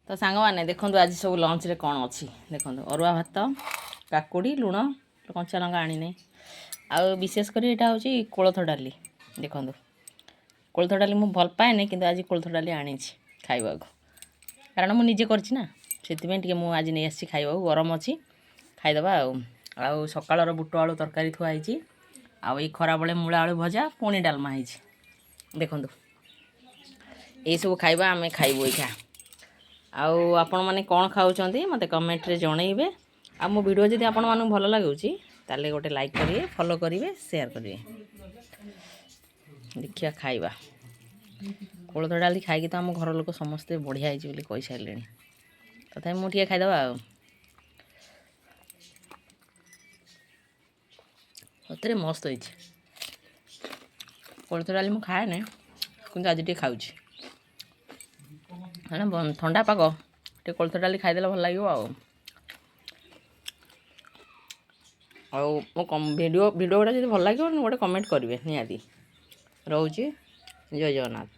ତ ସାଙ୍ଗମାନେ ଦେଖନ୍ତୁ, ଆଜି ସବୁ ଲଞ୍ଚରେ କ'ଣ ଅଛି। ଦେଖନ୍ତୁ, ଅରୁଆ ଭାତ, କାକୁଡ଼ି, ଲୁଣ, କଞ୍ଚା ଲଙ୍କା ଆଣିନି। ଆଉ ବିଶେଷ କରି ଏଇଟା ହେଉଛି କୋଳଥ ଡାଲି। ଦେଖନ୍ତୁ, କୋଳଥ ଡାଲି ମୁଁ ଭଲ ପାଏନି, କିନ୍ତୁ ଆଜି କୋଳଥ ଡାଲି ଆଣିଛି ଖାଇବାକୁ, କାରଣ ମୁଁ ନିଜେ କରିଛି ନା, ସେଥିପାଇଁ ଟିକେ ମୁଁ ଆଜି ନେଇ ଆସିଛି ଖାଇବାକୁ। ଗରମ ଅଛି, ଖାଇଦେବା। ଆଉ ସକାଳର ବୁଟ ଆଳୁ ତରକାରୀ ଥୁଆ ହେଇଛି, ଆଉ ଏଇ ଖରାବେଳେ ମୂଳା ଆଳୁ ଭଜା, ପୁଣି ଡାଲମା ହେଇଛି। ଦେଖନ୍ତୁ, ଏଇସବୁ ଖାଇବା ଆମେ ଖାଇବୁ ଏଇଖା। ଆଉ ଆପଣମାନେ କ'ଣ ଖାଉଛନ୍ତି, ମୋତେ କମେଣ୍ଟରେ ଜଣେଇବେ। ଆଉ ମୋ ଭିଡ଼ିଓ ଯଦି ଆପଣମାନଙ୍କୁ ଭଲ ଲାଗୁଛି, ତାହେଲେ ଗୋଟେ ଲାଇକ୍ କରିବେ, ଫଲୋ କରିବେ, ସେୟାର କରିବେ। ଦେଖିବା, ଖାଇବା। କୋଳଥ ଡାଲି ଖାଇକି ତ ଆମ ଘର ଲୋକ ସମସ୍ତେ ବଢ଼ିଆ ହେଇଛି ବୋଲି କହିସାରିଲେଣି, ତଥାପି ମୁଁ ଟିକେ ଖାଇଦେବା। ଆଉ ସତରେ ମସ୍ତ ହେଇଛି। କୋଳଥ ଡାଲି ମୁଁ ଖାଏନି, କିନ୍ତୁ ଆଜି ଟିକେ ଖାଉଛି, କାରଣ ଥଣ୍ଡା ପାଗ, ଟିକେ କୋଳଥ ଡାଲି ଖାଇଦେଲେ ଭଲ ଲାଗିବ। ଆଉ ମୋ ଭିଡ଼ିଓ ଗୁଡ଼ା ଯଦି ଭଲ ଲାଗିବ, ଗୋଟେ କମେଣ୍ଟ କରିବେ ନିହାତି। ରହୁଛି, ଜୟ ଜଗନ୍ନାଥ।